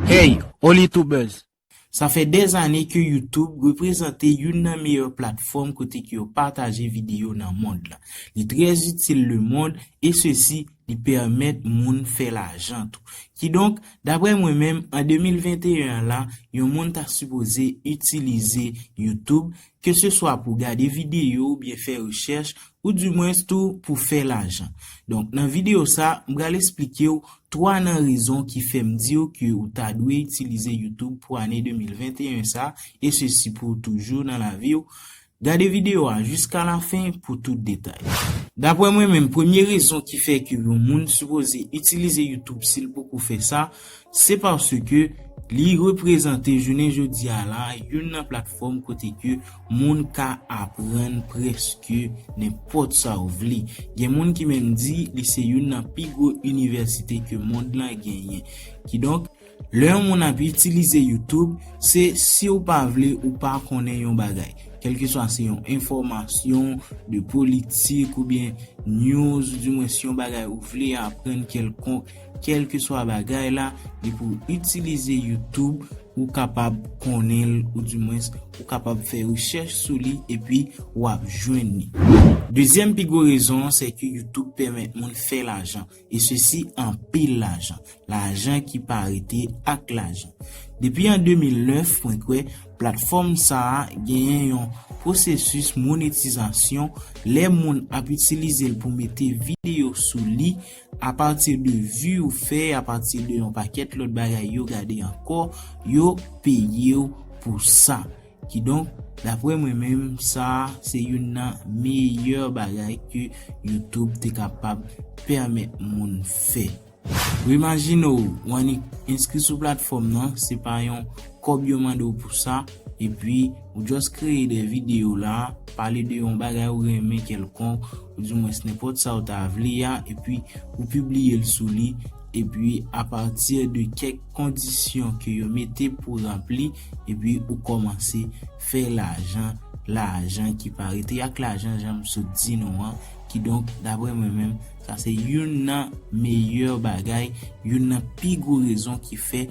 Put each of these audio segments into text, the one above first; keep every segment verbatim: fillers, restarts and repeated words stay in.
Hey, Only Tubers! Sa fè dèzane ke YouTube reprezante youn nan meyè platfòm kote ke yo pataje videyo nan mond lan. Li trè itil lemonn e sesi li pèmèt moun fè lajan tou. Kidonk, daprè mwen menm, an de mil venteyen an la, yon moun ta sipoze itilize YouTube, keseswa pou gade videyo oubyen fè rechèch, oudimwens tou pou fè lajan. Donk, nan videyo sa, m pral esplike w twa nan rezon ki fè m di w ke ou ta dwe itilize YouTube pou ane de mil venteyen sa, e sesi pou toujou nan lavi w. Gade videyo a jiska lafen pou tout detay. Daprè mwen menm, premye rezon ki fè ke yon moun sipoze itilize YouTube si l poko fè sa, se paske li reprezante jounen jodi a la youn nan platfòm kote ke moun ka aprann prèske nenpòt sa w vle. Gen moun ki menm di li se youn nan pi gwo inivèsite ke mond lan genyen. Kidonk, lè yon moun ap itilize YouTube, se si w pa vle ou pa konnen yon bagay. Kèlkeswa se yon enfòmasyon de politik oubyen news, oudimwens yon bagay ou vle aprann kèlkonk, kèlkeswa bagay la, depi w itilize YouTube, ou kapab konnen l, oudimwens ou kapab fè rechèch sou li, epi w ap jwenn li. Dezyèm pi gwo rezon an, se ke YouTube pèmèt moun fè lajan, e sesi anpil lajan, lajan ki pa rete ak lajan. Depi an de mil nèf, mwen kwè, platfòm sa a genyen yon pwosesis monetizasyon lè moun ap itilize l pou mete videyo sou li, apati de vi ou fè, apati de yon pakèt lòt bagay yo gade ankò, yo peye w pou sa. Kidonk, daprè mwen menm, sa a se youn nan meyè bagay ke YouTube te kapab pèmèt moun fè. Ou imajine w, w annik enskri sou platfòm nan, se pa yon kòb yo mande w pou sa, epi ou just kreye de videyo la, pale de yon bagay ou renmen kèlkonk, oudimwens nenpòt sa w ta vle a, epi ou pibliye l sou li, epi apati de kèk kondisyon ke yo mete pou ranpli, epi ou kòmanse fè lajan, lajan ki pa rete ak lajan, jan m sot di nou an. Kidonk, daprè mwen menm, sa se youn nan meyè bagay, youn nan pi gwo rezon ki fè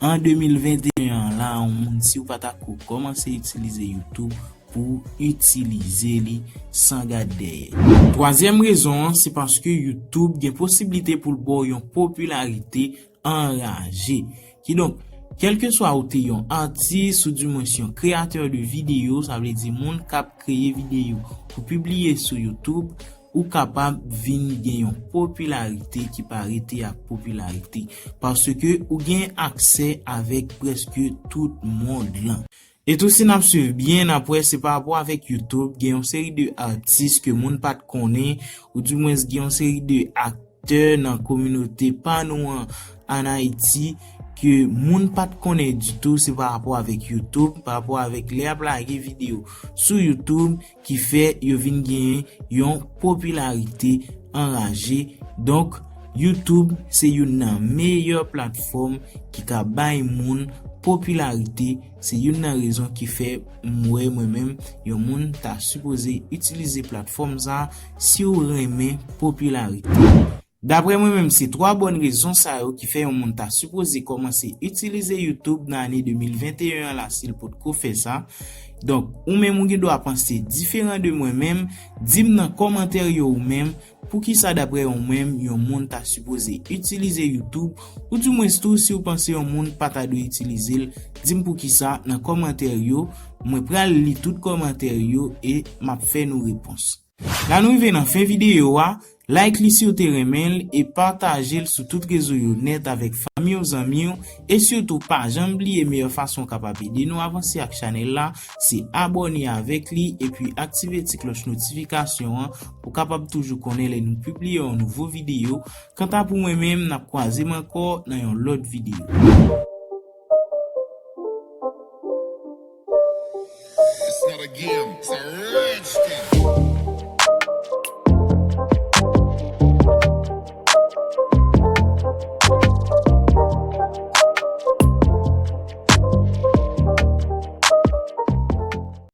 an de mil venteyen an la, yon moun, si w pa ta ko kòmanse itilize YouTube, pou itilize li san gad dèyè. Twazyèm rezon an, se paske YouTube gen posiblite pou l ba w yon popilarite anraje. Kidonk, kèlkeswa ou te yon atis, oudimwens yon kreyatè de videyo, sa vle di moun k ap kreye videyo pou pibliye sou YouTube, ou kapab vin gen yon popilarite ki pa rete ak popilarite, paske ou gen aksè avèk prèske tout mond lan. E tou, si n ap swiv byen, n ap wè se pa rapò avèk YouTube, gen yon seri de atis ke moun pa t konnen, oudimwens gen yon seri de aktè nan kominote pa nou an, ann Ayiti, ke moun pa t konnen ditou, se pa rapò avèk YouTube, pa rapò avèk lè y ap lage videyo sou YouTube, ki fè yo vin genyen yon popilarite anraje. Donk, YouTube se youn nan meyè platfòm ki ka bay moun popilarite. Se youn nan rezon ki fè m wè mwen menm yon moun ta sipoze itilize platfòm sa a si w renmen popilarite. Daprè mwen menm, se twa bòn rezon sa yo ki fè yon moun ta sipoze kòmanse itilize YouTube nan ane de mil venteyen an la si l potko fè sa. Donk, ou menm ou gen dwa panse diferan de mwen menm, di m nan kòmantè yo ou menm, poukisa daprè ou menm yon moun ta sipoze itilize YouTube, oudimwens tou si w panse yon moun pa ta dwe itilize l, di m poukisa nan kòmantè yo, mwen pral li tout kòmantè yo e m ap fè nou repons. La nou rive nan fen videyo a, like li si w te renmen l e pataje l sou tout rezo yo nèt avèk fanmi w, zanmi w, e sitou pa janm bliye meyè fason w kapab ede nou avanse ak chanèl la, se abòne avèk li epi aktive ti klòch notifikasyon an pou w kapab toujou konnen lè nou pibliye yon nouvo videyo. Kanta pou mwen menm, n ap kwaze m ankò nan yon lòt videyo.